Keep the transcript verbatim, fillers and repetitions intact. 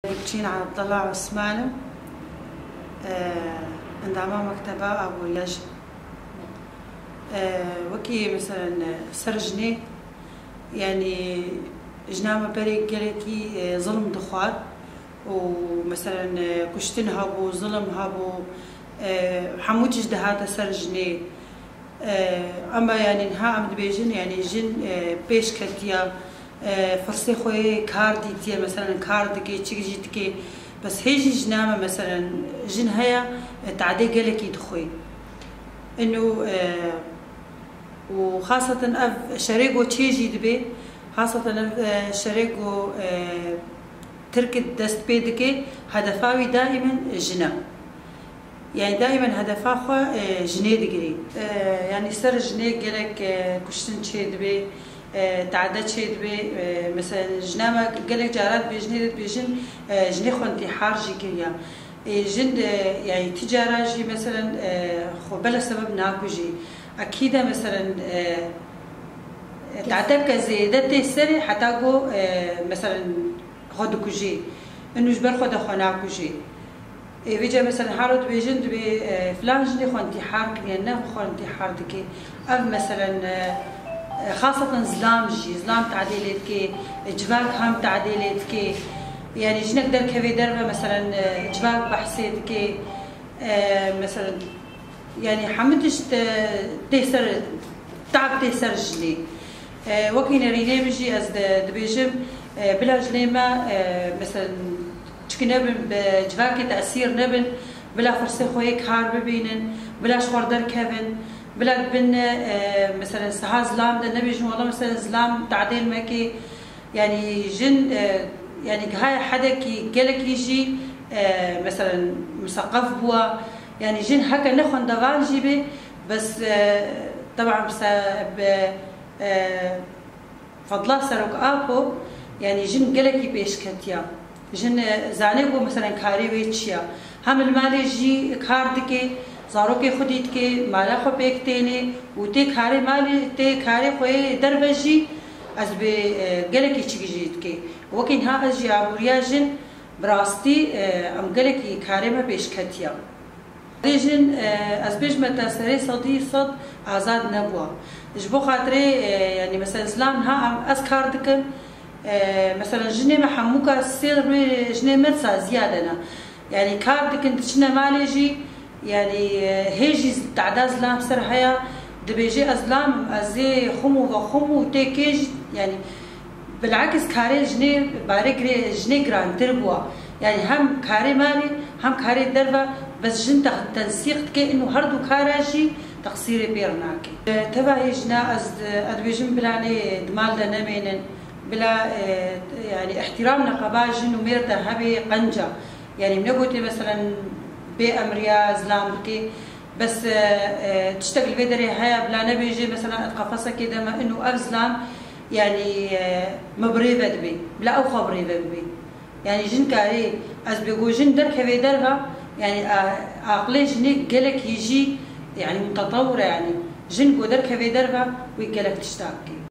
Gulçîn Abdullah Osman im. E, endama Mekteba Aboriya Jin. E, wekî, meselen, ser jinê, yanî jina me berê gelekî, e, zilm dixwar û, meselen, e, kuştin hebû, zilm hebû, e, hemû tişt dihate ser jinê. E, ama, yanî, niha em dibêjin, yanî, jin, e, pêş ketiya, e, firsê xwe yê kar dîtiye, meselen, kar dike, çik jî dike. Bes hê jî jina me, meselen, jin heye, e, tadê gelekî dixwe. Ino, e, û xaseten ev şerê go çê jî dibe, xaseten ev, e, şerê go, e, Tirk dest pê dike, hedefa wî daîmen jin e. Yanî daîmen hedefa xwe, e, jinê digirî. E, yanî ser jinê gelek, e, kuştin çê dibe, e, tade çê dibe. E, mesela jina me gelek cara dibêjinê, dibêjin, e, jinê xwe întîhar jî kiriya. E, jin, e, yanî ti cara jî, meselen, e, xwe bela sebeb nakujî. Ekî de, meselen, e, e, tadeke zêde tê serê heta ku, e, meselen, xwe dikujî. Inu ji ber xwe de xwe nakujî. Ê, vêca, meselen, halo dibêjin, dibê, e, filan jinê xwe întîhar kiriye, ne xwe întîhar dike. Ev, meselen, e, e, xaseten zilam jî, zilam tadê lê dike, e, civak hem tadê lê dike. Yanî jinek derkevê derve, meselen, e, civak behsê dike, e, meselen, yanî hemû tişt, e, tê ser, tab tê ser jinê. E, wekî nerînê min jî ez di-, dibêjim, e, bila jinê me, e, meselen, çiki nebin, bi civakê tesîr nebin, bila firsê xwe yê kar bibînin, bila ji xwe derkevin, bila bin, e, meselen, siha zilam de nebêjin, wela, meselen, zilam tadê li me kê, yanî jin, e, yanî gihaya hedekî gelekî jî, e, meselen, miseqef bûwa. Yanî jin heke ne xwendevan jî bê, bes, e, teban bi se-, bi, e, fedla Serok Apo, yanî jin gelekî pêşketiya. Jin, e, zanê ku, meselen, karê wê çi ya. Hem li malê jî kar dike, zarokê xwedî dike, mala xwe pêk tênê û tê karê malê, tê karê xwe yê derve jî ez bê, e, gelekî çikî jî dike. Wekî niha ez jî aboriya jin, bi rastî, e, em gelekî karê me pêşketiya. Dê jin, e, ez bêjime te serê sedî sed azad nebûwa. Ji bo xatirê, e, yanî, mesela, zilam niha em, ez kar dikim, e, mesela, jinê me hemûka sê rûyê jinê me saziya de ne. Yanî kar dikin, diçine malê jî, yanî, e, hê jî tada zilam ser heya, dibêje ez zilam im, ez ê xum û vexum û tê kê jî, yanî, bilakis karê jinê, barê girê-, jinê girantir bûwa. Yanî hem karê malê, hem karê derve, bes jin te-, tensîq dike, ino her du kara jî teqsîrê pê re nake. E, tevahî jina ez, ez dibêjim bila lê di mal de nemênin, bila, e, yanî îhtîram neqeba jin û mêr de hebe qenca. Yanî min negotê, meselen, bê emriya zilam bike. Bes, e, e, tiştek li vê derê heye, bila nebêjê, mesela, ez qefesekê de me, ino ev zilam, yanî, e, me bi rê ve dibe. Bila ew xwe bi rê ve bibe. Yanî jin karê, ez bêgo jin derkevê derve, yanî, a-, aqilê jinê gelekî jî, yanî, mutetewir e, yanî. Jin go derkevê derve, wê gelek tişta bike.